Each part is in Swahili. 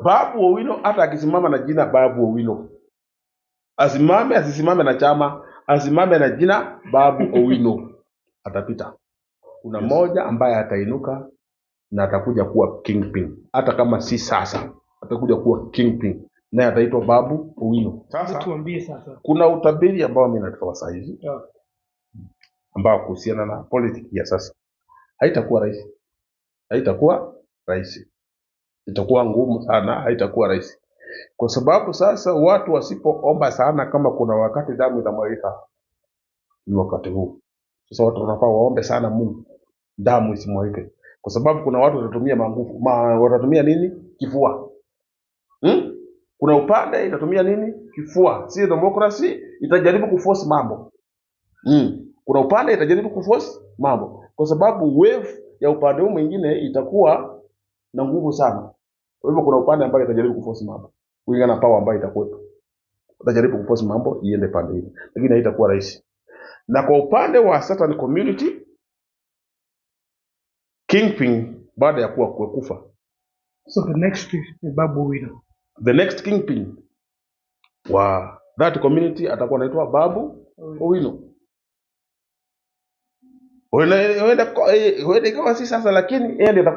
Babu Owino hata akisimama na jina Babu Owino, asimame asisimame na chama, asimame na jina Babu Owino, atapita. Kuna mmoja ambaye atainuka na atakuja kuwa kingpin, hata kama si sasa, atakuja kuwa kingpin, naye ataitwa Babu Owino. Sasa Tuambie sasa. Kuna utabiri ambao mimi natoa saa hizi ambao kuhusiana na politics ya sasa, haitakuwa rahisi, haitakuwa rahisi, itakuwa ngumu sana, haitakuwa rahisi, kwa sababu sasa watu wasipoomba sana, kama kuna wakati damu itamwagika, ni wakati huu. Sasa watu wanafaa waombe sana Mungu damu isimwagike, kwa sababu kuna watu watatumia manguvu watatumia nini? Kifua. Kuna upande itatumia nini? Kifua. Si democracy itajaribu kuforce mambo. Kuna upande itajaribu kuforce mambo, kwa sababu wave ya upande huu mwingine itakuwa na nguvu sana. Kwa hivyo kuna upande ambayo itajaribu kuforce mambo kulingana na power ambayo itakuwepo, itajaribu kuforce mambo iende pande ile, lakini haitakuwa rahisi. Na kwa upande wa certain community, kingpin baada ya kuwa kufa, So the next ni Babu Owino. The next kingpin wa that community atakuwa anaitwa Babu Owino. Huenda ikawa si sasa, lakini yeye ndiye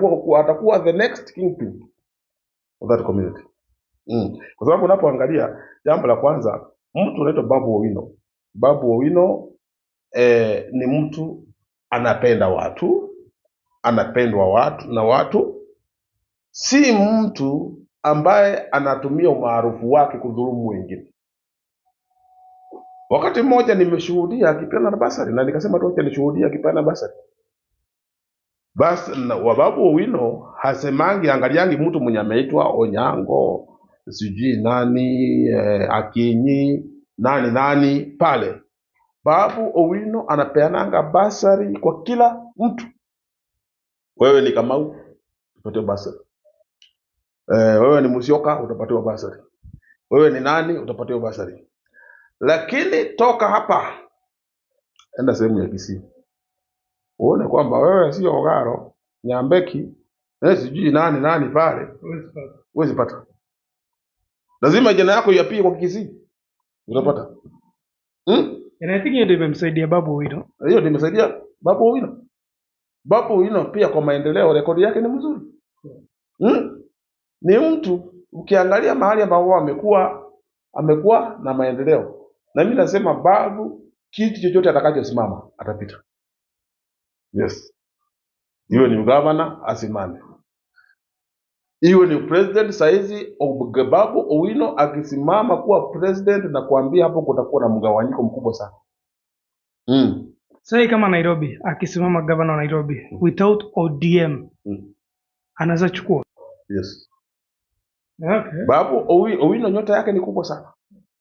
atakuwa the next kingpin of that community. Kwa sababu unapoangalia jambo la kwanza, mtu anaitwa Babu Owino. Babu Owino ni mtu anapenda watu, anapendwa watu na watu, si mtu ambaye anatumia umaarufu wake kudhulumu wengine. Wakati mmoja nimeshuhudia akipeana bursary na nikasema tu acha nishuhudie akipeana bursary. Bas na wa Babu Owino hasemangi, angaliangi mtu mwenye ameitwa Onyango, sijui nani, Akinyi, nani nani pale. Babu Owino anapeananga bursary kwa kila mtu. Wewe ni Kamau, utapatiwa bursary. Wewe ni Musyoka, utapatiwa bursary. Wewe ni nani, utapatiwa bursary. Lakini toka hapa enda sehemu ya Kisii, uone kwamba wewe sio Ogaro, Nyambeki, sijui nani nani pale, huwezi pata. Lazima jina yako iapie kwa Kisii, utapata. And I think hiyo ndio imemsaidia Babu Owino. Hiyo ndio imesaidia Babu Owino. Babu Owino pia kwa maendeleo, rekodi yake ni mzuri. Ni mtu ukiangalia mahali ambapo amekuwa na maendeleo. Na mimi nasema Babu kitu chochote atakachosimama atapita. Yes. Iwe ni governor asimame. Iwe ni president saizi, Babu Owino akisimama kuwa president na kuambia hapo kutakuwa na mgawanyiko mkubwa sana. Sasa kama Nairobi akisimama governor wa Nairobi without ODM anaweza chukua. Yes. Babu Owino nyota yake ni kubwa sana.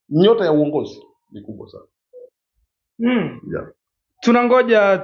Nyota ya uongozi ni kubwa sana. Tunangoja.